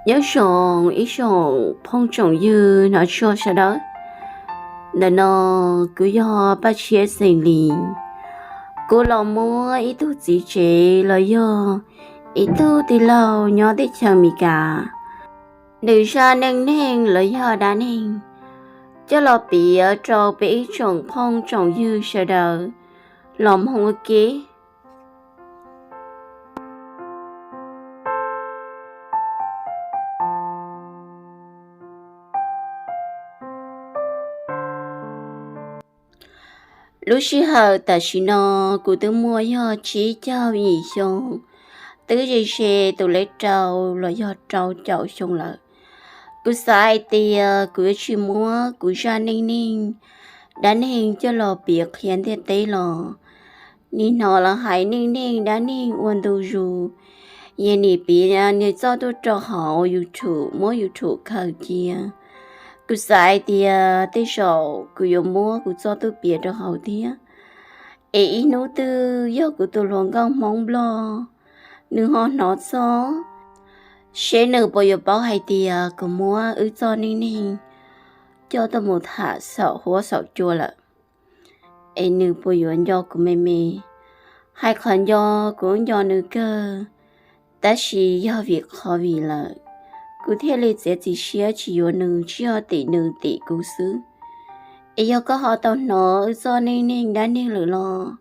Nyob zoo ib tsoom phooj tsoom ywg hnov tsuag sawv daws. Ntawm no kuv yog Paj Tshiab xeem Lis. Kuv los muab ib tug txiv tsev los yog ib tug tij laug nyob teb chaws Amelikas, nws zaj neej neeg los yog dab neeg coj los piav rau peb ib tsoom phooj tsoom ywg sawv daws los mloog ua ke. Lub sij hawm tam sim no kuv twb muaj yog tsib caug yim xyoo, twb ze ze tus lej rau los yog rau caum xyoo lawm. Kuv xav hais tias kuv yuav tsis muab kuv zaj neej neeg dab neeg coj los piav qhia ntiaj teb los nim hnov lawv hais neej neeg dab neeg ua ntu zus, yog nim piav nim txoj tuaj rau hauv YouTube, muab YouTube khaws cia. Kuv xav hais tias tej zaum kuv yuav muab kuv txoj tuaj piav rau hauv thiab, es ib hnub twg yog kuv tus hluas nkauj Hmoob Nplog nws ho hnov txog, seb nws puas yuav paub hais tias kuv muab wb txoj neej neeg coj tuaj mus tham saum huab saum cua lawm, es nws puas yuav nco kuv me me. Hais qhov nco, kuv nco nws kawg, tab sis yog vim qhov vim lawm, kuv thiaj li txiav txim siab tsis yuav nws, tsis yog tim nws tim kuv xwb. Es yog koj ho tau hnov wb txoj neej neeg dab neeg lawm los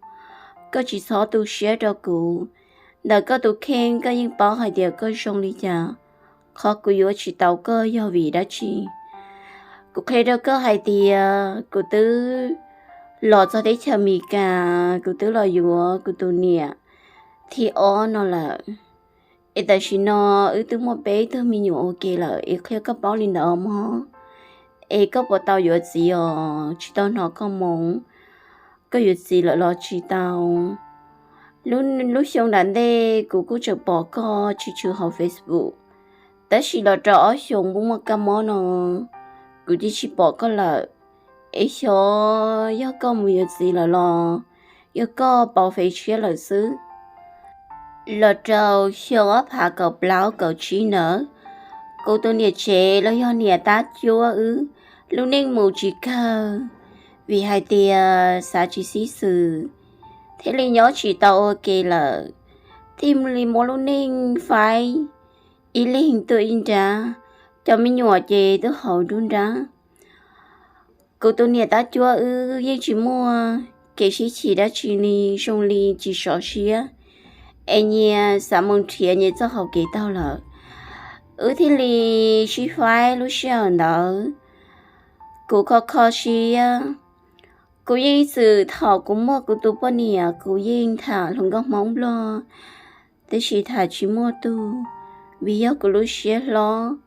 koj tsis txhob tu siab rau kuv. Ntawm koj tus kheej koj yeej paub hais tias koj zoo li cas. Qhov kuv yuav tsis tau koj yog vim dab tsi? Kuv qhia rau koj hais tias kuv twb los txog teb chaws Amelikas, kuv twb los yuav kuv tus niam thib ob no lawm. Es tam sim no wb twb muaj peb tug me nyuam ua ke lawm, es qhia koj paub li ntawd mog. Es koj puas tau yuav txiv os? Tsis tau hnov koj moo, koj yuav txiv lawm los tsis tau? Lub xyoo nram ntej kuv kuj tseem pom koj tshwm tshwm hauv Facebook, tab sis los rau ob xyoo muaj muaj kab mob no kuv cia tsis pom koj lawm. Es xyov yog koj mus yuav txiv lawm los yog koj pauv fev tshiab lawm xwb. Los rau xyoo ob phav kaum plaub kaum tsib ntawd, kuv tus niam tsev los yog niam tab cuab wb lub neej mus tsis kawg, vim hais tias xav tsis sib xws, thiaj li nyob tsis tau ua ke lawm, thiaj li muab lub neej faib ib leeg tuaj ib nrab, cov me nyuam ces twb hauv nruab nrab. Kuv tus niam tab cuab wb yeej tsis muaj kev sib chim dab tsi li, zoo li tsis sov siab, es nyias xav mus nrhiav nyias txoj hau kev taug lawm. Wb thiaj li sib faib lub sij hawm ntawd. Kuv kho kho siab, kuv yeej txwm thaum kuv muaj kuv tus poj niam kuv yeej tham hluas nkauj Hmoob Nplog, tiam sis tham tsis muaj tug, vim yog kuv lub siab hlob,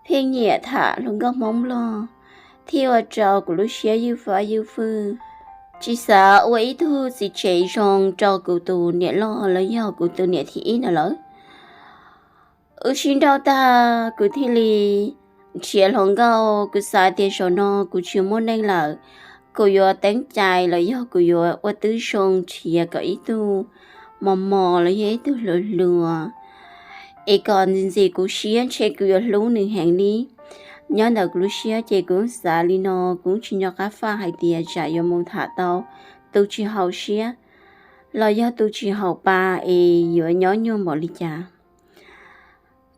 pheej nyiam tham hluas nkauj Hmoob Nplog, thiaj ua rau kuv lub siab ywj fab ywj fwj, tsis xav ua ib tug txiv tsev zoo rau kuv tus niam loj los yog kuv tus niam thib ib no lawm. Wb sib nrauj tag kuv thiaj li nrhiav hluas nkauj, kuv xav tias zaum no kuv tsis muaj neej lawm, kuv yuav teeb cai los yog kuv yuav ua tib zoo nrhiav kom ib tug mos mos los yog ib tug hluas hluas, es kom ntxim ntxim kuv siab, ntshe kuv yuav hlub nws heev li. Nyob ntawm kuv lub siab ces kuv xav li no, kuv tsis nco qab faj hais tias tsam yuav mus tham tau tus tsis haum siab los yog tus tsis haum pa es yuav nyob nyuaj npaum li cas.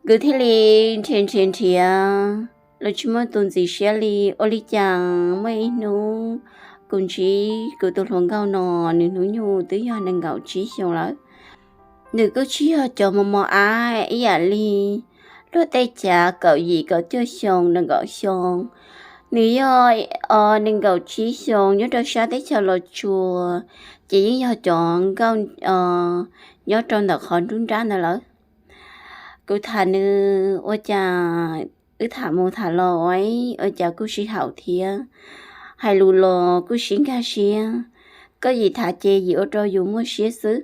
Kuv thiaj li nrhiav nrhiav nrhiav los tsis muaj tus ntxim siab li. Ua li cas muaj ib hnub kuv ntsib kuv tus hluas nkauj no, nws hnub nyoog twb yog nees nkaum tsib xyoo lawm. Nws kuj tsis yog cov mos mos ab ib yam li luag tej cav kaum yim kaum cuaj xyoo nees nkaum xyoo. Nws yog nees nkaum tsib xyoo nyob rau sab teb chaws Los Tsuas, ces yeej yog cov nkauj nyob rau ntawm qhov nruab nrab ntawd lawm. Kuv tham nws ua cas wb tham mus tham los ua cas kuj sib haum thiab, hais lus los kuj sib nkag siab, koj yim tham ces yim ua rau yus muaj siab xwb.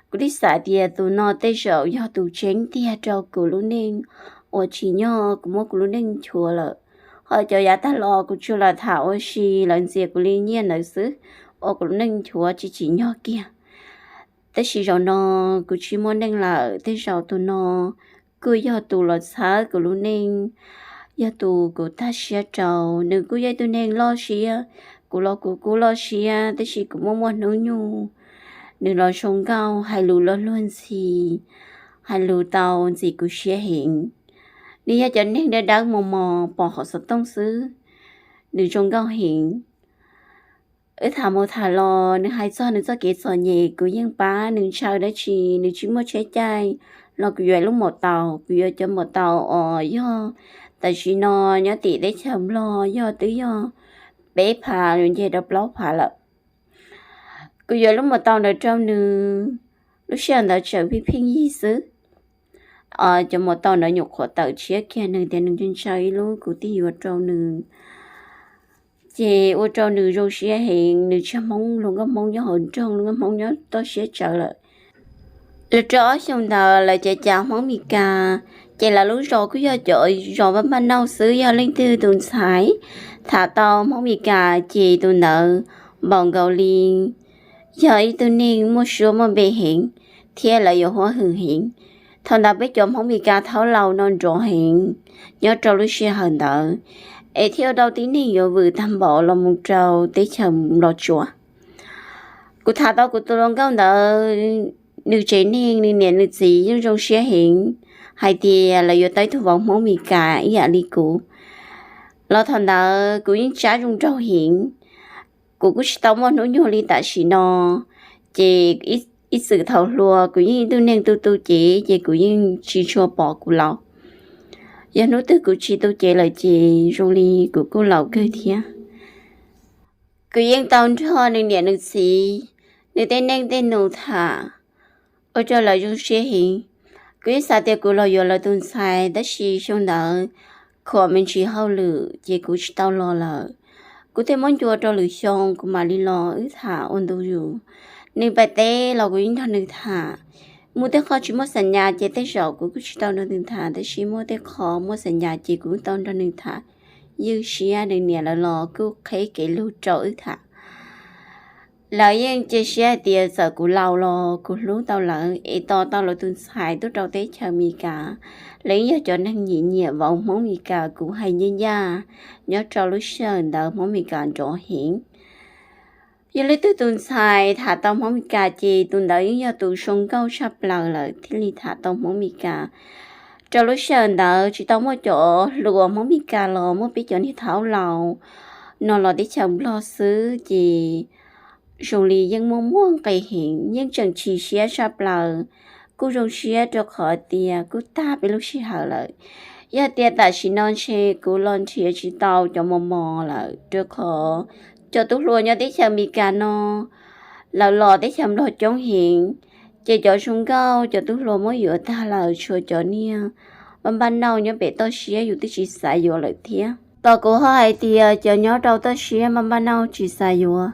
Kuv thiaj xav tias tus no tej zaum yog tus tseeb tiag rau kuv lub neej uas tsim nyog kuv muab kuv lub neej nchuav lawm. Ho cov yav tag los kuv tsuas lam tham ua si lawv ntxias kuv li nyiaj ntawd xwb, ua kuv lub neej nchuav tsis tsim nyog kiag. Tab sis zaum no kuv tsis muaj neej lawm, tej zaum tus no kuj yog tus los txhawb kuv lub neej, yog tus kuv tag siab rau. Nws kuj yog ib tug neeg loj siab, kuv los kuv kuj loj siab, tab sis kuv muaj muaj hnub nyoog, nws los zoo nkauj, hais lus luag luag ntxhi, hais lus tau ntxim kuv siab heev. Nws yog cov neeg dawb dawb mos mos pom hauv xov tooj xwb, nws zoo nkauj heev. Wb tham mus tham los nws hais txog nws txoj kev txom nyem, kuv yeej pab nws ntshaw dab tsi. Nws tsis muaj tsheb caij los kuv yuav lub maus taus, kuv yuav cov maus taus os yog tam sim no nyob tim teb chaws Nplog yog twb yog peb phav yuav nce rau plaub phav lawm. Kuv yuav lub maus taus ntawd rau nws, lub sij hawm ntawd tseem pheej pheej yig xwb. Cov maus taus ntawd nyuam qhuav tawm tshiab kiag, nws tias nws ntshaw ib lub kuv thiaj yuav rau nws. Ces ua rau nws zoo siab heev, nws tsis yog Hmoob, luag nkauj Hmoob nyob hauv nroog, luag nkauj Hmoob nyob toj siab tsawv lawm. Lawv rau ob xyoos ntawd lawv cev cas Hmoob Mes Kas, ces lawv lub zos kuj yog cov zos npaj npaj nauj xwb, yog leej twg tus ntxhais tham tau Hmoob Mes Kas ces tus ntawd npaum nkaus li yog ib tug neeg muaj suab muaj npe heev thiab lawv yuav huab hwm heev. Thaum ntawd peb cov Hmoob Mes Kas thaub laus no nrov heev nyob rau lub sij hawm ntawd, es thiaj ua rau tib neeg yuav vwm tag npaum los mus rau teb chaws Nplog Tsuas. Kuv tham tau kuv tus hluas nkauj ntawd, nws tsev neeg, nws niam nws txiv yeej zoo siab heev hais tias lawv yuav tau ib tug vauv Hmoob Mes Kas ib yam li kuv. Los thaum ntawd kuv yeej tsab zoo nraug heev, kuv kuj tsis tau muaj hnub nyoog li tam sim no, ces ib txwm thaum hluas kuv yeej ib tug neeg tu tu cev ces kuv yeej tsis tshua pom kuv laus. Yog hnub twg kuv tsis tu cev lawm ces zoo li kuv kuj laus kawg thiab. Kuv yeej tau nrog nws niam nws txiv, nws tej neej tej nus tham, ua rau lawv zoo siab heev. Kuv yeej xav tias kuv los yuav lawv tus ntxhais, tab sis xyoo ntawd khuam me ntsis hauj lwm ces kuv tsis tau los lawm. Kuv thiaj muab ncua rau lwm xyoo kuv mam li los wb tham ua ntu zus. Nws pais teb los kuv yeej nrog nws tham. Muaj tej qho tsis muaj xam nyas ces tej zaum kuv kuj tsis tau nrog nws tham, tab sis muaj tej qho muaj xam nyas ces kuv tau nrog nws tham. Ywj siab, nws niam lawv los kuj qheb kev lug rau wb tham. Lawv yeej cia siab hais tias txawm kuv laus los kuv hlub tau lawv es tos tau lawv tus ntxhais tuaj rau teb chaws Mes Kas. Lawv yeej yog cov neeg nyiam nyiam vauv Hmoob Mes Kas, kuv hais ncaj ncaj, nyob rau lub sij hawm ntawd Hmoob Mes Kas nrov heev. Yog leej twg tus ntxhais tham tau Hmoob Mes Kas ces tus ntawd yeej yog tus zoo nkauj tshaj plaws lawm thiaj li tham tau Hmoob Mes Kas. Rau lub sij hawm ntawd tsis tau muaj cov hluas Hmoob Mes Kas los muaj peb cov niag thaub laus no los teb chaws Nplog xwb ces zoo li yeej muaj muaj nqis heev, yeej tseem chim siab tshaj plaws. Kuj zoo siab rau qhov tias kuj tag peb lub sij hawm lawm. Yog tias tam sim no ntshe kuv los nrhiav tsis tau cov mos mos lawm, rau qhov cov tub hluas nyob teb chaws Mes Kas no lawv los teb chaws Nplog coob heev, ces cov zoo nkauj cov tub hluas muab yuav tag lawm, tshuav cov niag npaj npaj nauj nyob pem toj siab yus twb tsis xav yuav lawm thiab. Tos kuv ho hais tias cov nyob rau toj siab npaj npaj nauj tsis xav yuav.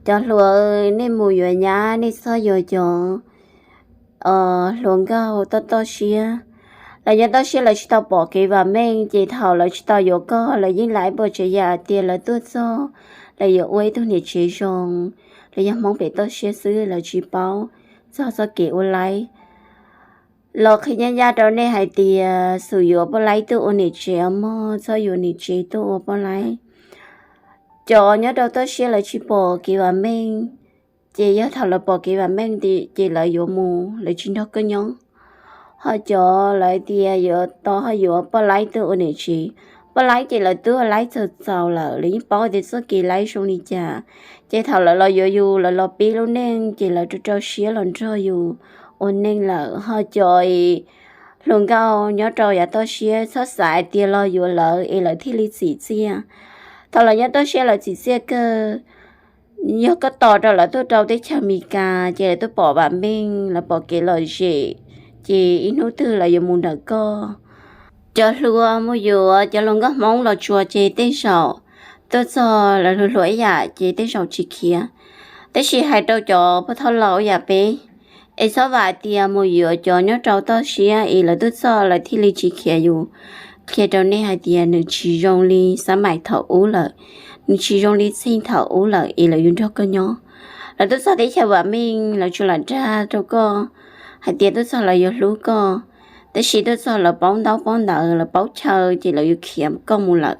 Cov hluas, nej mus yuav nyab nej txhob yuav cov hluas nkauj toj toj siab. Lawv nyob toj siab lawv tsis tau pom kev vam meej, ces thaum lawv tsis tau yuav koj lawv yeej laib puas tsav yam tias lawv tuaj txog lawv yuav ua ib tug niam tsev zoo. Lawv yog Hmoob pem toj siab xwb lawv tsis paub txog txoj kev ua laib. Los qhia ncaj ncaj rau nej hais tias xum yuav poj laib tuaj ua niam tsev os mog, txhob yuav niam tsev tuaj ua poj laib. Cov nyob rau toj siab lawv tsis pom kev vam meej, ces yog thaum lawv pom kev vam meej ces lawv yuav mus, lawv tsis nrog koj nyob. Ho cov lawv tias yuav tau ho yuav poj laib tuaj ua niam tsev, poj laib ces lawv twb ua laib txaus txaus lawm, lawv yeej paub tias txoj kev laib zoo li cas. Ces thaum lawv los yuav yus, lawv los pib lub neej ces lawv rau rau siab los nrog yus ua neej lawm. Ho cov hluas nkauj nyob rau yav toj siab txhob xav hais tias los yuav lawv es lawv thiaj li txim txiaj. Thaum lawv nyob toj siab lawv txim txiaj kawg. Yog koj tos rau lawv tuaj rau teb chaws Amelikas ces lawv tuaj pom vam meej, lawv pom kev lom zem, ces ib hnub twg lawv yuav mus ntawm koj. Cov hluas mus yuav cov hluas nkauj Hmoob Los Tsuas ces tej zaum tuaj txog lawv hluas hluas ib yam ces tej zaum tsis khiav. Tab sis hais rau cov pog thoj laus ib yam peb, es txhob vam tias mus yuav cov nyob rau toj siab es lawv tuaj txog lawv thiaj li tsis khiav yus. Qhia rau nej hais tias nws tsis zoo li xab maim thaum ub lawm, nws tsis zoo li txheej thaum ub lawm es lawv yuav nrog koj nyob. Lawv tuaj txog teb chaws vam meej lawv tsuas lam dag rau koj hais tias tuaj txog lawv yuav hlub koj, Tab sis tuaj txog lawv paub ntaub paub ntawv, lawv paub chaw ces lawv yuav khiav koj mus lawm.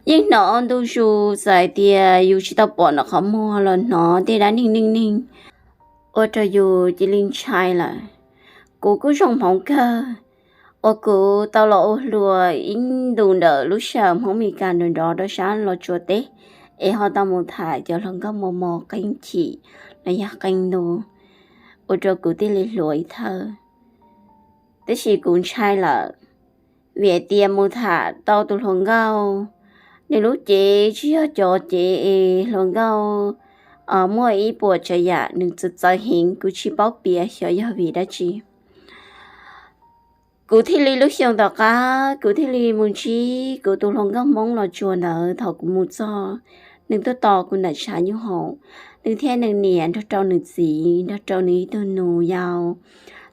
Yeej hnov ntu zus txawm hais tias yus tsis tau pom nws qhov muag los hnov tej dab neeg neej neeg, ua rau yus cia li ntshai lawm. Kuv kuj zoo hmoov kawg uas kuv tau los ua hluas ib ntus ntawm lub sij hawm Hmoob Mes Kas nrov nrov rau sab Los Tsuas teb, es ho tau mus tham cov hluas nkauj mos mos qee chim los yog qee ntu, ua rau kuv thiaj li hluas ib thawj. Tab sis kuv ntshai lawm, vim hais tias mus tham tau tus hluas nkauj, nws lub cev tsis yog cov cev es hluas nkauj muaj ib puas tsav yam, nws txawv txawv heev, kuv tsis paub piav xyov yog vim dab tsi. Kuv thiaj li lub xyoo tom qab kuv thiaj li mus ntsib kuv tus hluas nkauj Hmoob Los Tsuas ntawd. Thaum kuv mus txog, nws tuaj tos kuv nram tshav nyooj hoom, nws thiab nws niam nrog rau nws txiv nrog rau nws ib tug nus yau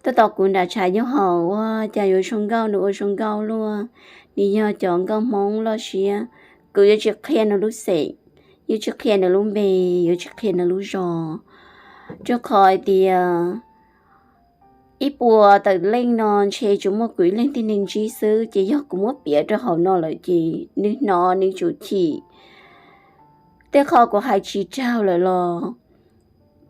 tuaj tos kuv nram tshav nyooj hoom. Ua cas yuav zoo nkauj, nws ua zoo nkauj luaj, nws yog cov nkauj Hmoob loj siab. Kuv yuav tsis qhia nws lub xeem, yuav tsis qhia nws lub npe, yuav tsis qhia nws lub zos, rau qhov hais tias ib puas tawm leej no ntshe tsuas muaj kuv ib leeg thiaj li ntsib xwb, ces yog kuv muab piav rau hauv no lawm ces nws hnov nws tsum chim. Tej qho kuv hais tsis raug lawm los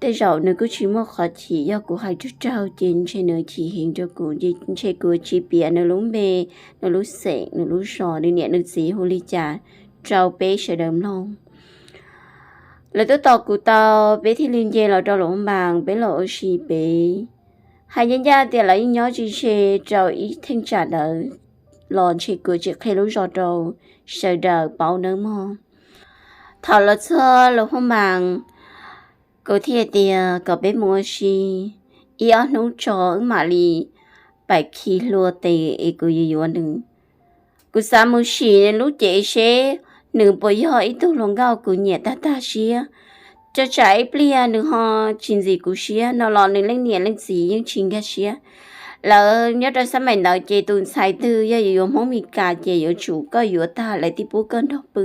tej zaum nws kuj tsis muaj qhov chim, yog kuv hais raug raug ces ntshe nws chim heev rau kuv, ces ntshe kuv tsis piav nws lub npe, nws lub xeem, nws lub zos, nws niam nws txiv hu li cas rau peb sawv daws mloog. Lawv tuaj tos kuv tau, peb thiaj li nce los rau Luam Npas, peb los ua si pem. Hais ncaj ncaj tias lawv yeej nyob tsis ntshe rau ib theej tsam ntawd los ntshe kuv tsis qhia lub zos rau sawv daws paub nawb mog. Thaum los txog Luam Npas, kuv thiaj tias kom peb mus ua si ib ob hnub tso wb mam li pais khi hlua tes es kuv yuav yuav nws. Kuv xav mus sim nws lub cev seb nws puas yog ib tug hluas nkauj kuv nyiam tag tag siab. Rau tsam ib pliag nws ho tsis ntxim kuv siab no los nws leej niam leej txiv yeej tsis nkag siab. Lawv nyob rau xab maim ntawd ces tus ntxhais twg yog yuav yuav Hmoob Mes Kas ces yuav tsum koj yuav tag lawv thiaj pub koj nrog pw.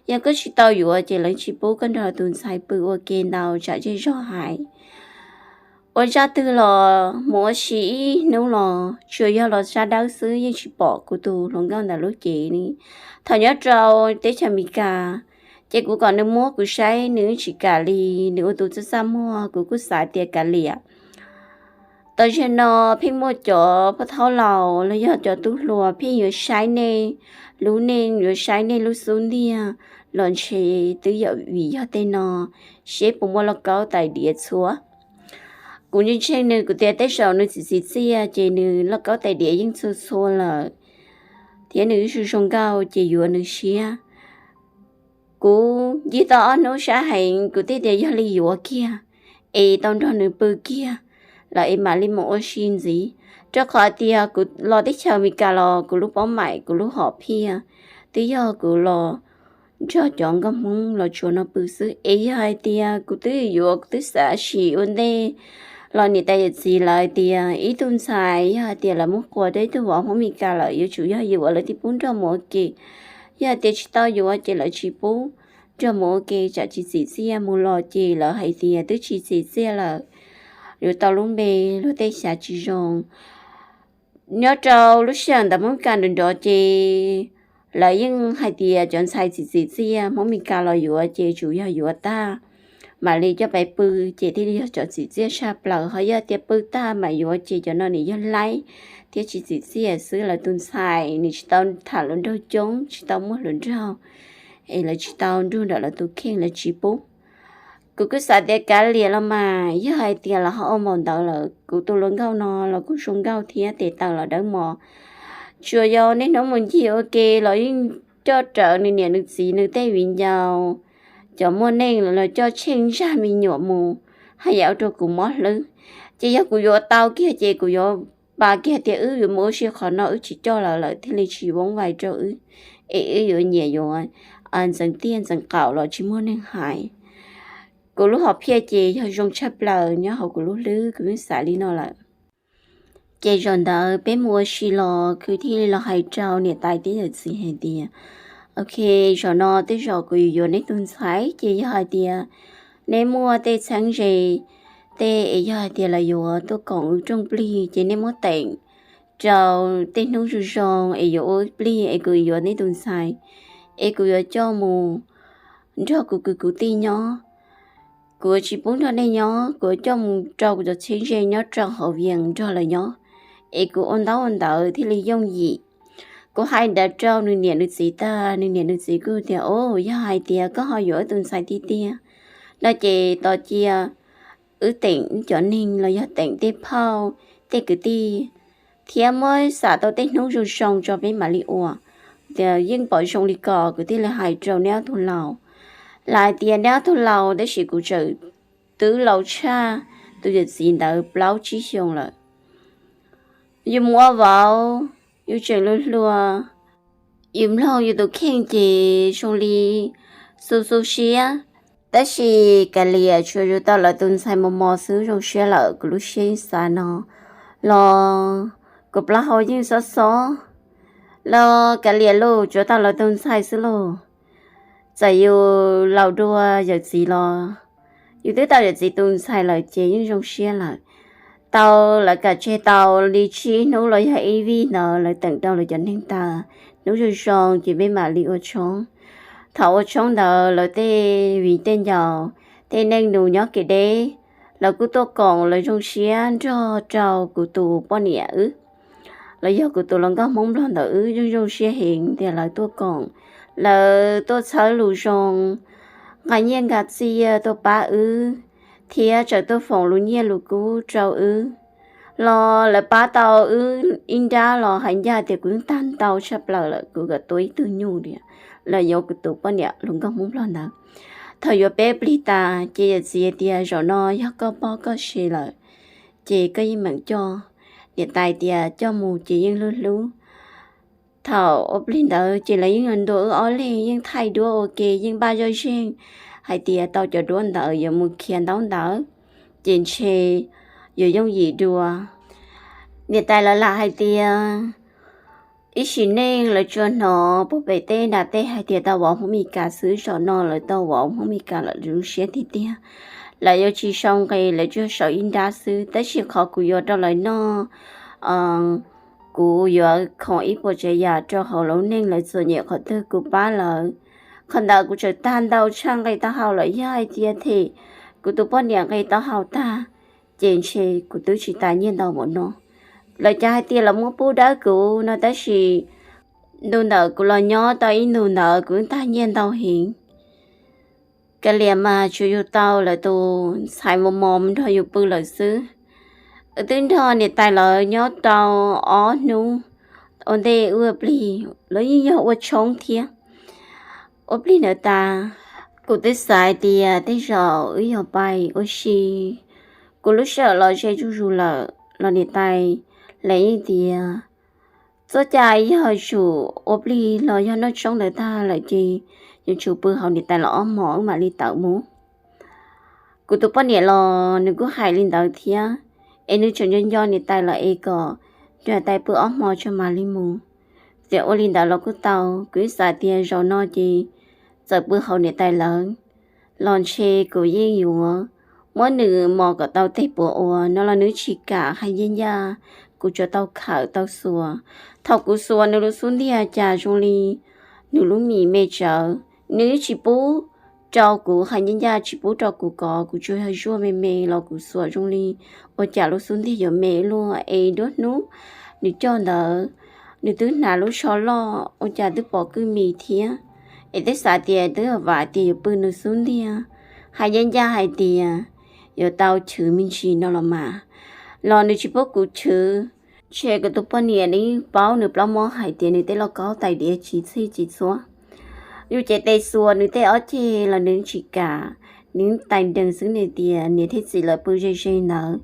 Yog koj tsis tau yuav ces lawv tsis pub koj nrog tus ntxhais pw ua ke ntau tsam zej zog hais. Ua zaj twg los mus ua si ib hnub los tsuas yog los sab dawb xwb, yeej tsis pom kuv tus hluas nkauj ntawm lub cev li. Thaum nyob rau teb chaws Amelikas, ces kuv kom nws muab kuv saib nws tsis kam li, nws ua tus txaj txaj muag, kuv kuj xav tias kav liam. Tam sim no pheej muaj cov pab thaub laus los yog cov tub hluas pheej yuav saib nej lub neej, yuav saib nej lub xub ntiag los ntshe twb yog vim yog tej no, seb puas muaj lauj kaub tais diav txhua. Kuv ntseeg ntseeg nws, kuv tias tej zaum nws txiv txiv txiaj ces nws lauj kaub tais diav yeej txhua txhua lawm, thiab nws ib tug zoo nkauj ces yuav nws siab. Kuv ncig tau ob hnub sab heev, kuv thiaj tias yog li yuav kiag, es tau nrog nws pw kiag lawm es mam li mus ua si ntxiv. Rau qhov tias kuv los teb chaws Amelikas los kuv lub paub maim, kuv lub hom phiaj twb yog kuv los nrog cov nkauj Hmoob Los Tsuas no pw xwb. Es yog hais tias kuv twb yuav, kuv twb xav sim ua ntej los niam tais yawm txiv lawv hais tias ib tug ntxhais yog hais tias lawv muab quas rau ib tug vauv Hmoob Amelikas lawm yuav tsum yog yuav lawv thiaj pub nrog mus ua ke. Yog hais tias tsis tau yuav ces lawv tsis pub nrog mus ua ke tsam tsis txim txiaj, mus los ces lawv hais tias twb tsis txim txiaj lawm, yuav tau lub npe luag tej xyav tsis zoo. Nyob rau lub sij hawm ntawd Hmoob Amelikas nrov nrov ces lawv yeej hais tias cov ntxhais txiv txiv txiaj Hmoob Amelikas los yuav ces tsum yog yuav tag mam li coj pais pw, ces thiaj li yog cov txiv txiaj tshaj plaws. Ho yog tias pw tag mam yuav ces cov no nws yog laib thiab tsis txiv txiaj xwb. Lawv tus ntxhais nws tsis tau tham hluas nraug coob, tsis tau muaj hluas nraug, es lawv tsis tau nrug nram lawv tus kheej, lawv tsis pub. Kuv kuj xav tias kav liam los mas, yog hais tias lawv ho ua npaum ntawd lawm, kuv tus hluas nkauj no los kuj zoo nkauj thiab tes taw los dawb mos. Tsuas yog niaj hnub mus ncig ua ke los yeej coj rawv nws niam nws txiv nws tej viv ncaus, cov muaj neej los coj tsheej zaj me nyuam mus, haj yam ua rau kuv mob hlwb. Ces yog kuv yuav tau kiag ces kuv yuav pa kiag tias wb yuav mus ua si qhov no, wb tsis coj lawv lawm thiaj li tsis voob vais rau wb, es wb yuav nyiam yuav ntxeev tiaj ntxeev qaum los tsis muaj neeg hais. Kuv lub hom phiaj ces yog zoo tshaj plaws nyob hauv kuv lub hlwb, kuv yeej xav li no lawm. Ces zaum ntawd peb mus ua si los kuv thiaj li los hais rau niam tais thiab yawm txiv hais tias, ok, zaum no tej zaum kuv yuav yuav neb tus ntxhais, ces yog hais tias neb muaj tej txheeb ze, tej es yog hais tias lawv yuav tuaj koom wb rooj plig ces neb muab teem rau tej hnub zoo zoo es yuav ua ib plig es kuv yuav neb tus ntxhais, es kuv yuav coj mus nrog kuv kwv kuv tij nyob. Kuv yuav tsis pub nrog nej nyob, kuv yuav coj mus rau kuv cov txheeb ze nyob rau hauv Vias nrog lawv nyob, es kuv ua ntaub ua ntawv thiaj li yooj yim. Kuv hais ntawd rau nws niam nws txiv tag, nws niam nws txiv kuj tias, Au, yog hais tias koj ho yuav wb tus ntxhais tiag tiag no ces tos cia wb teem cov neeg los yog teem tej phauj tej kwv tij thiab muab xam tau tej hnub zoo zoo tso peb mam li ua. Tias yeej pom zoo li ko kuv thiaj li hais rau neb ob tug laus. Lawv hais tias neb ob tug laus, tab sis kuv tseem twb laus tshaj tus yawm txiv ntawd plaub tsib xyoos lawm. Yus mus ua vauv, yus tseem hluas hluas, yus mloog yus tus kheej ces zoo li xu xu siab. Tab sis Kav Liam tsuas yuav tau lawv tus ntxhais mos mos xwb zoo siab lawm, kuv lub siab xav no los kuv plaub hau yeej xob xob. Los Kav Liam los tsuav tau lawv tus ntxhais xwb los, txawm yus laus dua yawm txiv los yus twb tau yawm txiv tus ntxhais lawm ces yeej zoo siab lawm. Tau lawv kam tseg tau li tsib hnub los yog ib vij ntawd lawv teem tau lawv cov neeg tag, hnub zoo zoo ces peb mam li ua tshoob. Thaum ua tshoob ntawd lawv tej viv tej ncaus, tej neej nus nyob kev deb, lawv kuj tuaj koom lawv zoo siab nrog rau kuv tus poj niam wb. Los yog kuv tus hluas nkauj Hmoob Nplog ntawd wb yeej zoo siab heev tias lawv tuaj koom, lawv tuaj txhawb lus zoo, nqa nyiaj nqa txiaj tuaj pab wb, thiab tseem tuaj foom lus nyiaj lus kub rau wb. Los lawv pab tau wb ib nrab los hais ncaj tias kuv tag ntau tshaj plaws lawm, kuv kom tua ib tug nyuj tiag los yuav kuv tus poj niam hluas nkauj Hmoob Nplog ntawd. Thaum yuav peb plig tas ces yawm txiv tias, Zaum no yog koj poj koj sev lawm, ces koj yeej meem coj. Niam tais tias coj mus ces yeej hlub hlub. Thaum ua plig ntawd ces lawv yeej ntuas wb ob leeg yeej thaij duab ua ke, yeej npaj zoj zeeg hais tias tau cov duab ntawd yuav mus khiav ntaub ntawv, ces ntshe yuav yooj yim dua. Niam tais lawv lam hais tias ib sim neej lawv tsuas hnov puag pem teb nram teb hais tias tau vauv Hmoob Mes Kas xwb, zaum no lawv tau vauv Hmoob Mes Kas lawm, lawv zoo siab tiag tiag. Lawv yuav tsis sau nqe, lawv tsuas sau ib nrab xwb, tab sis qhov kuv yuav rau lawv noj, kuv yuav khoom ib puas tsav yam rau hauv lawv lub neej, lawv txom nyem qhov twg kuv pab lawv. Qhov ntawd kuv tseem tag ntau tshaj nqe taub hau lawm, yog hais tias them kuv tus poj niam nqe taub hau tag, ces ntshe kuv twb tsis tas nyiaj ntau npaum no. Lawv cov hais tias lawv muab pub dawb kuv no, tab sis ntu ntawd kuv los nyob tau ib ntus ntawd kuv tag nyiaj ntau heev. Kav liam mas tsuas yug tau lawv tus ntxhais mos mos nrog yus pw lawm xwb. Wb twb nrog niam tais lawv nyob rau ob hnub ua ntej wb ua plig, los yeej yog ua tshoob thiab. Ua plig ntawd tas, kuv twb xav hais tias tej zaum wb yog pais ua si, kuv lub sij hawm los ze zuj zus lawm los niam tais lawv yeej tias txoj cai yog tsum ua plig los yog noj tshoob ntawd tag lawm ces yuav tsum pw hauv niam tais lawv ob hmos wb mam li tawm mus. Kuv tus poj niam los nws kuj hais li ntawd thiab, es nws tseem nco nco niam tais lawv es kom niam tais pw ob hmos tso mam li mus. Tias ua li ntawd los kuj tau, kuv ib xav tias zaum no ces txawm pw hauv niam tais lawv los ntshe kuv yeej yuav muab nws mos kom tau tes puav ua no los nws tsis kam, hais ncaj ncaj kuv tsuas tau khawm tau xuas. Thaum kuv xuas nws lub xub ntiag cas zoo li nws lub mis me tsawv, nws tsis pub rau kuv, hais ncaj ncaj tsis pub rau kuv kov, kuv tsuas yog zuaj me me los kuv xuas zoo li ua cas lub xub ntiag yuav me luaj es nruab hnub nws coj ntawd nws twb hnav lub tsho loj ua cas twb pom kwj mis thiab. Es twb xav tias twb vam tias yuav pw nws xub ntiag, hais ncaj ncaj hais tias yuav tau chwv me ntsis no los mas, los nws tsis pub kuv chwv. Ntshe kuv tus poj niam nws paub nws plaub mob hais tias nws tej lauj kaub tais diav tsis txhij tsis txhua. Yus ces tes xuas nws tej ob ceg los nws tsis kam, nws tais nrees xwb, nws tias niam thiab txiv lawv pw ze ze ntawd,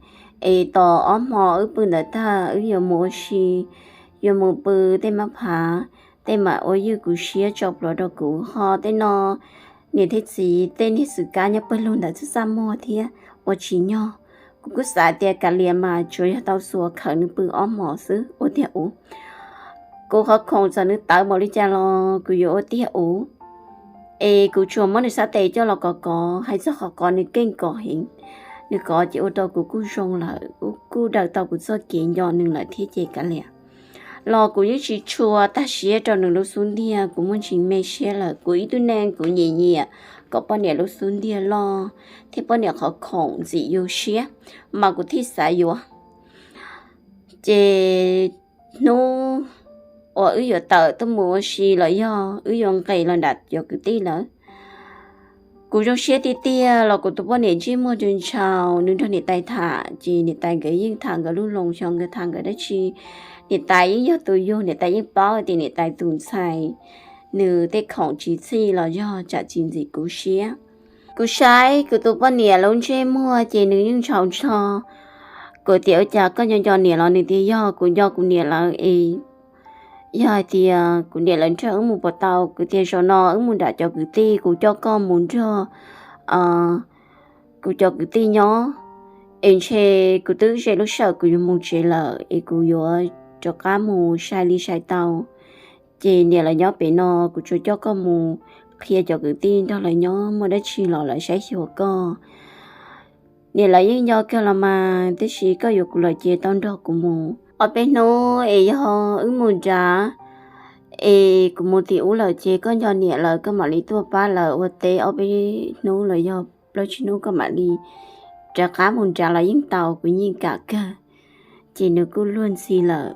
es tos ob hmo wb pw ntawd tag wb yuav mus ua si, yuav mus pw tej mab phav, tej mam ua ywj kuv siab tso pluav rau kuv ho tej no. Niam thiab txiv tej niag xwm kab nyob pawg lug ntawd txaj txaj muag thiab ua tsis nyog. Kuv kuj xav tias kav liam mas tsuas yog tau xuas khawm nws pw ob hmos xwb ua tiag ub. Kuv qhov khoom txawm nws tawv npaum li cas los kuv yuav ua tiag ub. Es kuv tsuas muab nws sab tes coj los kov kov, hais txog qhov kov nws keej kov heev. Nws kov ces ua rau kuv kuj zoo lawm, kuj daws tau kuv txoj kev nco nws lawm thiab ces kav liam. los kuv yeej tsis tshua tag siab rau nws lub xub ntiag. Kuv muaj ntsis me siab lawm, kuv ib tug neeg kuv nyiam nyiam kom poj niam lub xub ntiag loj thiab poj niam qhov khoom ntxim yus siab, mas kuv thiaj xav yuav. Ces hnub uas wb yuav tawm tuaj mus ua si los yog wb yuav nqes los nram cov kwv tij lawm, kuv zoo siab tiag tiag los kuv tus poj niam ntsej muag ntshaus ntshaus, nws nrog niam tais tham ces niam tais nkawd yeej tham nkawd lub loo xyov nkawd tham nkawd dab tsi. Niam tais yeej yog tus yug, niam tais yeej paub tias niam tais tus ntxhais nws tej khoom tsis txhij los yog tsam tsis ntxim kuv siab. Kuv saib kuv tus poj niam lub ntsej muag ces nws yeej ntshaus ntsho. Kuv tias ua cas koj nco nco niam los? Nws tias yog kuv nco kuv niam lawm es yog hais tias kuv niam lawv nrog wb mus puas tau? Kuv tias zaum no wb mus nram cov kwv tij, kuv coj koj mus nrog kuv cov kwv tij nyob, es ntshe kuv twb ze lub sij hawm kuv yuav mus tsev lawm es kuv yuav rov qab mus sai li sai tau. Ces niam lawv nyob pem no, kuv tsuas coj koj mus qhia cov kwv tij nrog lawv nyob, muaj dab tsi los lawv saib xyuas koj. Niam lawv yeej nco kawg los mas, tiam sis koj yuav kuv lawm ces tau nrog kuv mus ob peb hnub es yog wb mus nrad es kuv mus tim ub lawm ces koj nco niam lawm koj mam li tuaj pab lawv ua teb ob peb hnub los yog plaub tsib hnub koj mam li rov qab mus nrad los yeej tau, kuv yeej kam kawg. Ces nws kuj luag ntxhi lawm.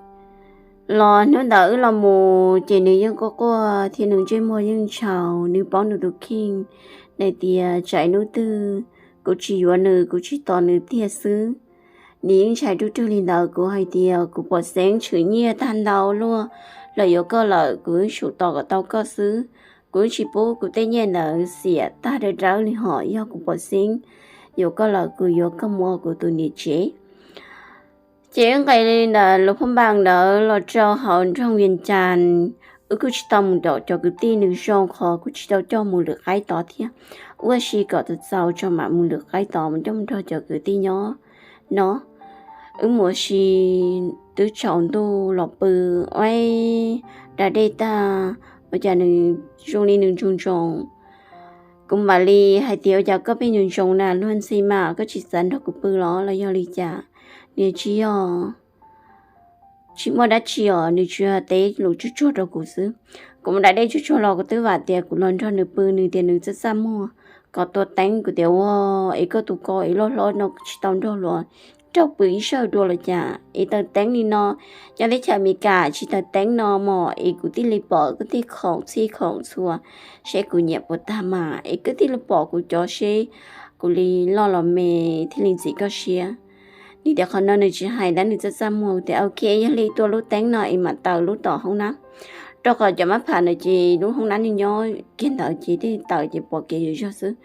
Los hnub ntawd wb los mus ces nws yeej quaj quaj thiab nws ntsej muag yeej ntshaus, nws paub nws tus kheej. Nws tias tsam ib hnub twg kuv tsis yuav nws, kuv tsis tos nws tiag xwb. Nws yeej ntshai ruj rug li ntawd. Kuv hais tias kuv pom xeeb tshwm nyiaj tag ntau luaj los yuav koj lawm, kuv yeej tsum tos kom tau koj xwb. Kuv yeej tsis pub kuv tej nyiaj ntawd xiam tag dawb dawb li hos, yog kuv pom xeeb yuav koj lawm kuv yuav koj mus ua kuv tus niam tsev. Ces wb nqes li ntawm lub phab npas ntawd los rau hauv nroog Vias Cas. Wb kuj tsis tau mus nram cov kwv tij nws zoo qhov kuj tsis tau coj mus lwm qaib tod thiab. Ua si kom txaus txaus tso mam mus lwm qaib tod mus coj mus nrog cov kwv tij nyob no. Wb mus ua si twb tsaus ntuj los pw, ua da dej tag, ua cas nws zoo li nws ntsoov ntsoov. Kuv mam li hais tias ua cas koj pheej ntsoov ntsoov na, luag ntxhi mas koj tsis xav nrog kuv pw los los yog li cas? Nws tsis yog, tsis muaj dab tsi os, nws tsuas teb lus tsuag tsuag rau kuv xwb. Kuv mus da dej tsuag tsuag los kuv twb vam tias kuv los nrog nws pw, nws tias nws txaj txaj muag kom tua teeb. Kuv tias ua es koj tus ko es loj hlob no tsis tau nrog luag raug pw ib sawj dua los cas es taws teeb li no. Nyob teb chaws Amelikas tsis taws teeb no mog es kuv thiaj li pom koj tej khoom txhij khoom txhua, seb kuv nyiam puas tag mas es koj thiaj li pom kuv cov seb kuv li loj los me thiaj li ntxim koj siab. Nws tias qhov no nws tsis hais tab nws txaj txaj muag. Kuv tias ok, yog li tua lub teeb no es mam taws lub tom hoob nab, rau qhov cov mab pham ntawd ces lub hoob nab nws nyob kiag ntawd ces thiaj taws ces pom kev yuav zog xwb.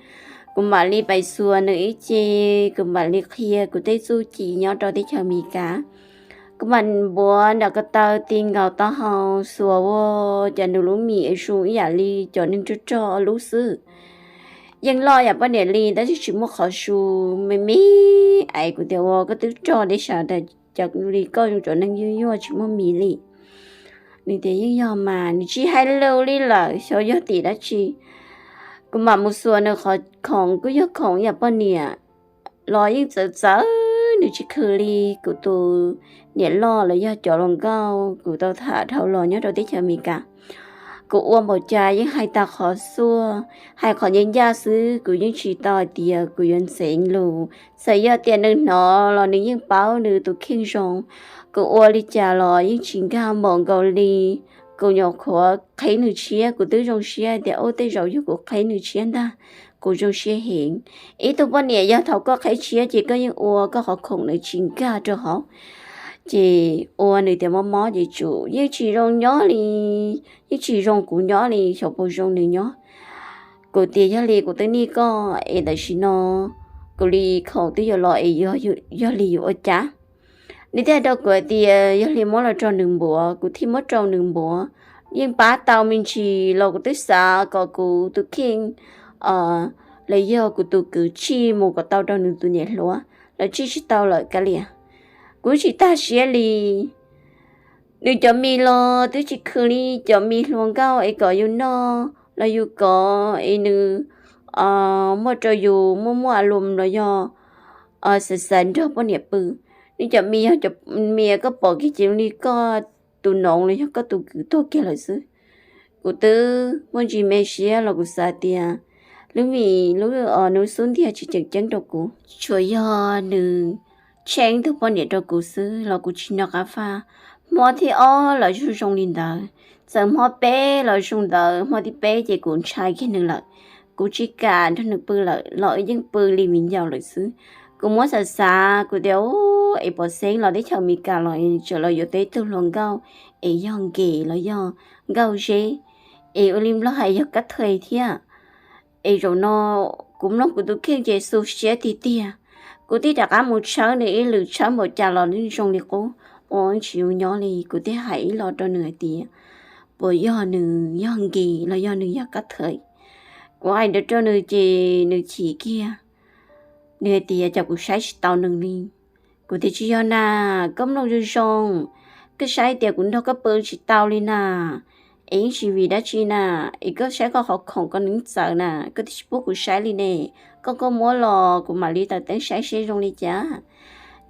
Kuv mam li pais xuas nws ib ce, kuv mam li qhia kuv tej txuj ci nyob rau teb chaws Amelikas. Kuv mam npuav nram ko taw ti nkaus taub hau xuas ua cas nws lub mis zoo ib yam li cov neeg rog rog lub xwb. Yeej loj yam poj niam li tab sis tsis muaj qhov su, me me. Es kuv tias ua koj twb rog deb sas tas cas li koj zoo cov neeg yuag yuag tsis muaj mis li. Nws tias yeej yog mas, nws tsis hais lus li lawm, xyov yog tim dab tsi. Kuv mam mus xuas nws qhov khoom, kuj yog khoom yam poj niam los yeej txawv txawv, nws tsis khwv li kuv tus niam loj los yog cov hluas nkauj kuv tau tham dhau los nyob rau teb chaws Amelikas. Kuv ua npaum cas yeej hais tas qhov xuaj, hais qhov ncaj ncaj xwb, kuv yeej tsis tau hais tias kuv yuav ntxeev lus. Txawm yog tias nws hnov los nws yeej paub nws tus kheej zoo. Kuv ua li cas los yeej tsis nkag npaum nkaus li. Kuv nyuam qhuav qheb nws tshiab, kuv twb zoo siab tias ub tej zaum yog kuv qheb nws tshiab ntag, kuv zoo siab heev. Ib tug poj niam yog thaum koj qheb tshiab ces koj yeej ua koj qhov khoom nws tsis nkag rau hauv. Ces ua nws tias mob mob ces tsum yeej tsis zoo nyob li, yeej tsis zoo kuv nyob li, xyov puas zoo nws nyob. Kuv tias yog li kuv twb nij koj es tam sim no kuv li khoom twb yuav los es yog li yuav ua cas? Nws thiaj hais rau kuv hais tias yog li muab los rau nws npuav, kuv thiaj muab rau nws npuav. Yeej pab tau me ntsis los kuv twb xav kom kuv tus kheej los yog kuv tus kwv tij mus kom tau rau nws tus niam hluas, los tsis tsis tau lawm kav liam. Kuv tsis tag siab li. Nws cov mis los twb tsis khwv li, cov mis hluas nkauj es kom yus noj los yus kov es nws muaj rau yus muaj muaj a lum los yog xav xav nrog poj niam pw. Nws cov mis yog cov mis koj pom kiag ces li koj tus noov los yog koj tus kwv tuag kiag lawm xwb. Kuv twb muaj ntsis me siab los kuv xav tias lub vim lub hnub xub ntiag tsis tseem ceeb rau kuv, tsuas yog nws tsheej tug poj niam rau kuv xwb los kuv tsis nco qab faj. Hmo thib ob los zoo zoo li ntawd, txawm hmo peb los zoo ntawd, hmo thib peb ces kuv ntshai kiag nws lawm. Kuv tsis kam nrog nws pw lawm los yeej pw li viv ncaus lawm xwb. Kuv muab xav xav kuv tias, es pom xeeb los teb chaws Amelikas los tseem los yuav tau ib tug hluas nkauj es yog nkees los yog nkauj zeb, es ua li nplog hais yog kab thais thiab. Es zaum no kuv mloog kuv tus kheej ces xu siab tiag tiag. Kuv thiaj rov qab mus tshawb nws ib lwm, tshawb npaum cas los zoo li qub, ua tsis zoo nyob li. Kuv thiaj hais ib los rau nws hais tias, puas yog nws yog nkees los yog nws yog kab thais? Kuv hais ntawd rau nws ces nws chim kiag. Nws hais tias cas kuv saib tsis tau nws li. Kuv tias tsis yog na, koj mloog zoo zoo, koj saib tias kuv nrog koj pw tsis tau li na, es yeej tsis vim dab tsi na, es koj saib koj qhov khoom koj nws txawv na, koj twb tsis pub kuv saib li ne. Koj, koj muab los kuv mam li taws teeb saib seb zoo li cas.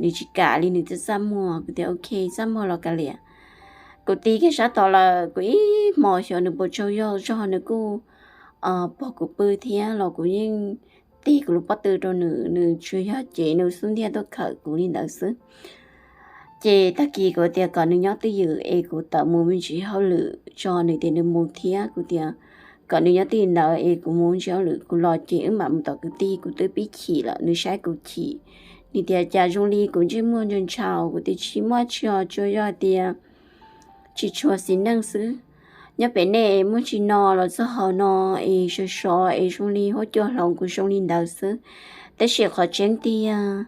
Nws tsis kam li, nws txaj txaj muag. Kuv tias ok, txaj muag los kav liam. Kuv tig kiag sab tod lawm, kuv ib hmos xyov nws puas tsaug zog, nws kuj pog kuv pw thiab los kuv yeej tig kuv lub pob tw rau nws, nws tsuas yog cev nws xub ntiag tuaj khawm kuv li ntawd xwb. Ces tag kis kuv tias kom nws nyob twj ywm es kuv tawm mus me ntsis hauj lwm tso, nws tias nws mus thiab. Kuv tias kom nws nyob twj ywm ntawd es kuv mus ntsis hauj lwm, kuv los ces wb mam mus tom kwv tij. Kuv twb pib chim lawm, nws saib kuv chim. Nws tias cas zoo li kuv ntsej muag ntshaus ntshaus. Kuv tias tsis muaj tsi os, tsuas yog tias tsis tshua xis neej xwb. Nyob pem nej muaj tsi no los txog hauv no es sov sov es zoo li huab cua hloov kuv zoo li ntawd xwb. Tab sis qhov tseeb tiag,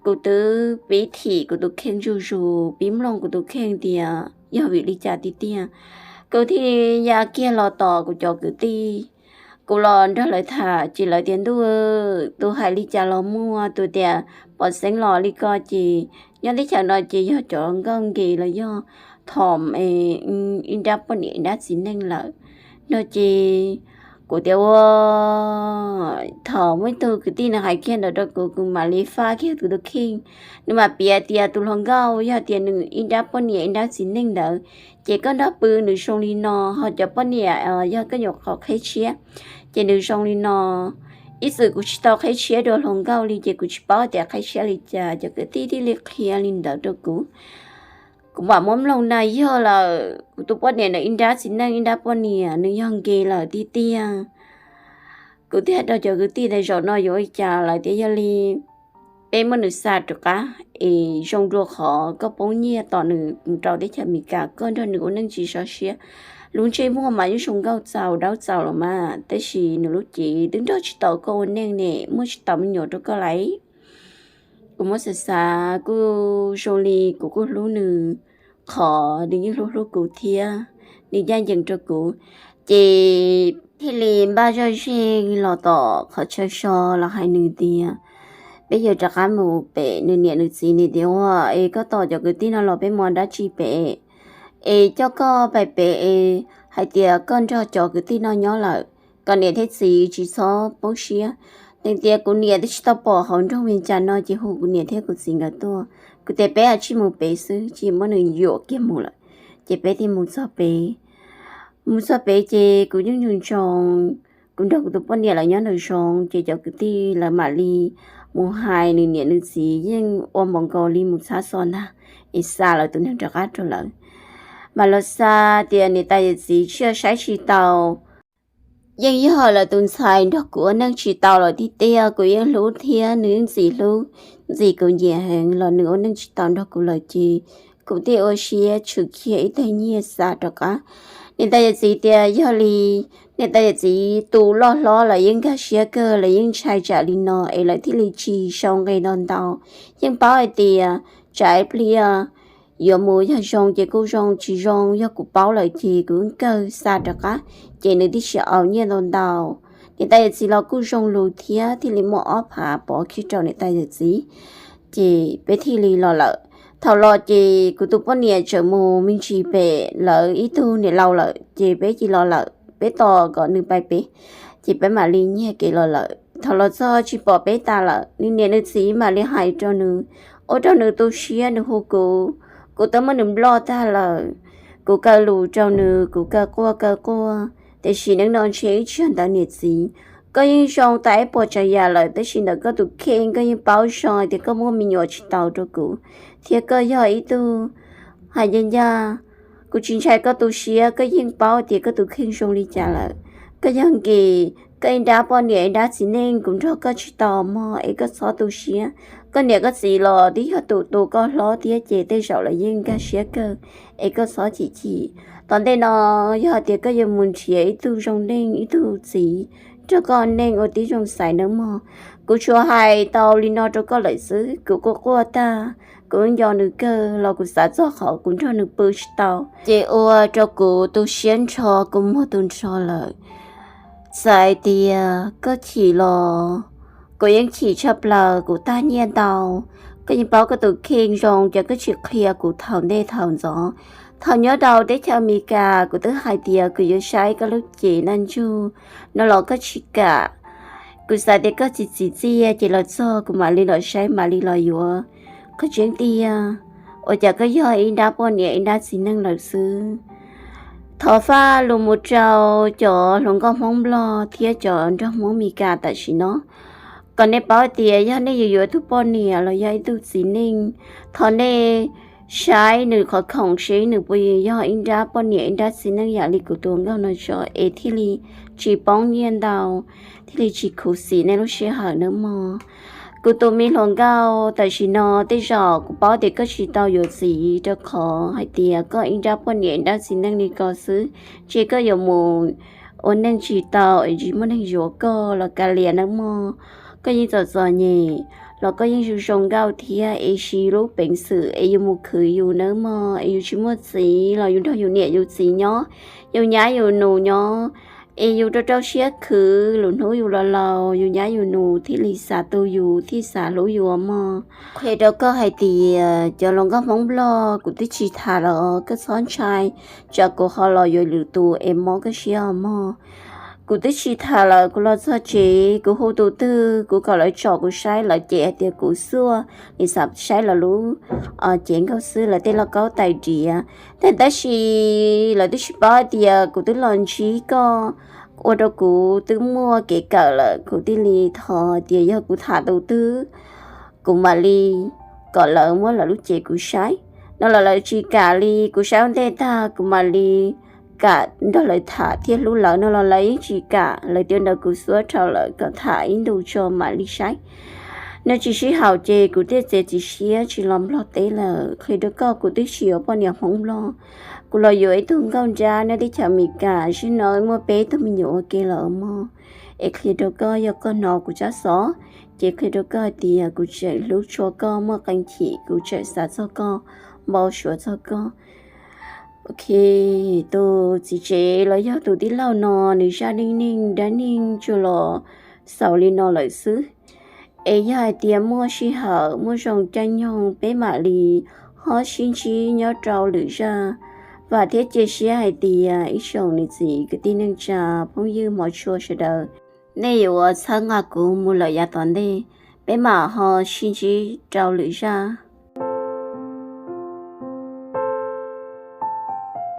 kuv twb pib thim kuv tus kheej zuj zus, pib mloog kuv tus kheej tias yog vim li cas tiag tiag. Kuv thiaj ya kiag los tom kuv cov kwv tij. Kuv los nrog lawv tham ces lawv tias ntuj, tus hais li cas los muaj, tus tias pom xeeb los li ko ces nyob teb chaws no ces yog cov nkauj nkees los yog thom ib nrab poj niam ib nrab txiv neej lawm no ces kuv tias ua, thaum muaj ib tug kwv tij nws hais kiag ntawd rau kuv, kuv mam li faj kiag kuv tus kheej. Nws mam piav tias tus hluas nkauj yog tias nws ib nrab poj niam ib nrab txiv neej ntawd, ces koj nrog pw nws zoo li no, ho cov poj niam yog koj nyuam qhuav qhib tshiab ces nws zoo li no. Ib txwm kuv tsis tau qhib tshiab dua hluas nkauj li ces kuv tsis paub tias qhib tshiab li cas, cov kwv tij thiaj li qhia li ntawd rau kuv. Kuv mam muab mloog na, yog lawm, kuv tus poj niam nws ib nrab txiv neej ib nrab poj niam nws yog nkees lawm tiag tiag. Kuv thiaj rau cov kwv tij tias zaum no yuav ua li cas, lawv tias yog li peb muab nws xa rov qab es zoo dua qhov koj poob nyiaj tom nws mus rau teb chaws Amelikas, koj nrog nws ua neej tsis sov siab. Lub ntsej muag mas yeej zoo nkauj txaus dawb txaus los mas, tab sis nws lub cev twb nrog tsis tau koj ua neej ne, muaj tsis tau me nyuam rau koj lauj. Kuv muab xav xav kuj zoo li kuv kuj hlub nws, qhov nws yeej hlub hlub kuv thiab, nws ncaj ncees rau kuv, ces thiaj li npaj zoj zeeg los tom qhov chaw so los hais nws tias peb yuav rov qab mus pem nws niam nws txiv. Nws tias ua es koj tos cov kwv tij no los peb mus ua dab tsi pem? Es coj koj pais pem es hais tias koj nrog cov kwv tij no nyob lawm, kom niam thiab txiv tsis txhob poob siab. Nws tias kuv niam twb tsis tau pom hauv nroog Vias Cas no ces hu kuv niam thiab kuv txiv nkawd tuaj. Kuv tias peb ua tsis mus pem xwb, ces muab nws yuam kiag mus lawm. Ces peb thiaj mus txog pem. Mus txog pem ces kuv yeej ntsoov ntsoov, kuv nrog kuv tus poj niam lawv nyob nraum zoov, ces cov kwv tij lawv mam li mus hais nws niam nws txiv, yeej ua npaum nkaus li mus txhab xo ntag, es xa lawv tus neeg rov qab rau lawv. Mas los xa tias niam tais yawm txiv tsis saib tsis taus, yeej yog lawv tus ntxhais nrog kuv ua neej tsis tau lawm tiag tiag. Kuv yeej hlub thiab nws yeej ntxim hlub, ntxim kuv nyiam heev los nws ua neej tsis tau nrog kuv lawm ces kuv thiaj ua siab tshwm kiag ib teg nyiaj xa rov qab. Niam tais yawm txiv tias yog li, niam tais yawm txiv tus loj hlob lawv yeej nkag siab kawg, lawv yeej ntshai tsam li no es lawv thiaj li tsis sau nqe ntau ntau. Yeej paub hais tias tsam ib pliag yuav mus yog zoo ces kuj zoo, tsis zoo yog kuv paub lawm ces kuv yeej kawg xa rov qab, ces nws thiaj tsis au nyiaj ntau ntau. Niam tais yawm txiv los kuj zoo lus thiab thiaj li muaj ob phav pov kiag rau niam tais yawm txiv, ces peb thiaj li los lawm. Thaum los ces kuv tus poj niam tseem mus me ntsis pem lawv ib tug niam laus lawm ces peb cia los lawm, peb tos kom nws pais pem, ces peb mam li nyiag kev los lawm. Thaum los txog tsis pom peb tas lawm, nws niam nws txiv mam li hais rau nws, ua rau nws tu siab, nws hu kuv, kuv twb muab nws block tag lawm. Kuv kaw lus rau nws, kuv kaw quaj kaw quaj, tiam sis hnub no ntshe ib tsis yog ntawm niam txiv. Koj yeej zoo tas ib puas tsav yam lawm, tab sis ntawm koj tus kheej koj yeej paub zoo tias koj muaj me nyuam tsis tau rau kuv, thiab koj yog ib tug hais ncaj ncaj. Kuv tsis ntshai koj tu siab, koj yeej paub tias koj tus kheej zoo li cas lawm. Koj yog nkim, koj ib nrab poj niam ib nrab txiv neej, kuv nrog koj tsis tau mog, es koj txhob tu siab. Koj niam koj txiv los twb yog tus tu koj hlob thiab ces tej zaum lawv yeej nkag siab kawg, es koj txhob chim chim. Tom ntej no yog hais tias koj yuav mus nrhiav ib tug zoo neej ib tug txiv rau koj neej ua tib zoo xaiv nawb mog. Kuv tsuas hais tau li no rau koj lawm xwb. Kuv quaj quaj tag, kuv nco nws kawg los kuv xav txog qhov kuv nrog nws pw tsis tau, ces ua rau kuv tu siab nrho, kuv muag tu nrho lawm. Txawm hais tias koj chim los kuv yeej chim tshaj plaws, kuv tag nyiaj ntau. Koj yeej paub koj tus kheej zoo, ces koj tsis qhia kuv thaum ntej thaum ntxov. Thaum nyob rau teb chaws Amelikas kuv twb hais tias kuv yuav saib koj lub cev naj ntsug no los koj tsis kam. Kuv xav tias koj txiv txiv txiaj ces los txog kuv mam li los saib mam li los yuav. Qhov tseeb tiag, ua cas koj yog ib nrab poj niam ib nrab txiv neej lawm xwb. Thov faj lus mus rau cov hluas nkauj Hmoob Nplog thiab cov nraug Hmoob Amelikas tam sim no, kom nej paub tias yog nej yuav yuav ib tug poj niam los yog ib tug txiv neej, thov nej saib nws qhov khoom seb nws puas yog ib nrab poj niam ib nrab txiv neej yam li kuv tus hluas nkauj no tso es thiaj li tsis poob nyiaj ntau, thiaj li tsis khuv xim nej lub sij hawm nawb mog. Kuv tus me hluas nkauj, tam sim no tej zaum kuv paub tias koj tsis tau yuav txiv rau qhov hais tias koj ib nrab poj niam ib nrab txiv neej li ko xwb, ces koj yuav mus ua neej tsis tau es tsis muaj neeg yuav koj los kav liam nawb mog. Koj yeej txom txom nyem los koj yeej zoo zoo nkauj thiab es siv lub peev xwm es yus mus khwv yus nawb mog, es yus tsis muaj txiv los yus nrog yus niam yus txiv nyob, yus nyab yus nus nyob, es yus rau rau siab khwv, lwm hnub yus los laus yus nyab yus nus thiaj li xav tu yus thiaj xav hlub yus mog. Qhia rau koj hais tias cov hluas nkauj Hmoob Nplog, kuv twb tsis tham lawm, koj txhob ntshai, tsam kuv ho los yuav lwm tus es mob koj siab os mog. Kuv twb tsis tham lawm, kuv los txog tsev kuv hu tus twg kuv kom lawv tsom kuv saib, lawv cem hais tias kuv xuaj, nim xav saib lawv lub cev nkauj xwb, lawv tej lauj kaub tais diav. Tab tab sis lawv twb tsis paub hais tias kuv twb los ntsib koj, ua rau kuv twb muaj kev kawm lawm, kuv thiaj li thov tias yog kuv tham tus twg kuv mam li kom lawv muab lawv lub cev kuv saib no los lawv tsis kam li. Kuv saib ua ntej tag kuv mam li kam nrog lawv tham thiab hlub lawv no los lawv yeej tsis kam, lawv tias ntawd kuv xuab rau lawv kom tham ib ntus tso mam li saib. No tsis sib haum ces kuv thiaj txiav txim siab tsis los Nplog teb lawm. Qhia rau koj, kuv twb tsis yuav poj niam Hmoob Nplog, kuv los yuav ib tug nkauj nrab nyob teb chaws Amelikas, zaum no muaj peb tug me nyuam ua ke lawm mog. Es qhia rau koj, yog koj hnov kuv tsab xov, ces qhia rau koj hais tias kuv tseem hlub tshua koj, muaj qee chim kuv tseem xav txog koj, npau suav txog koj. Ok, tus txiv tsev los yog tus tij laug no nws zaj neej neeg dab neeg tsuas los xaus li no lawm xwb. Es yog hais tias muaj sij hawm muaj zoo caij nyoog peb mam li ho sib ntsib nyob rau lwm zaj. Vam thiab cia siab hais tias ib tsoom niam txiv kwv tij neej tsa phooj ywg hmov tshua sawv daws, nej yuav txhawb nqa kuv mus lawm yav tom ntej. Peb mam ho sib ntsib rau lwm zaj.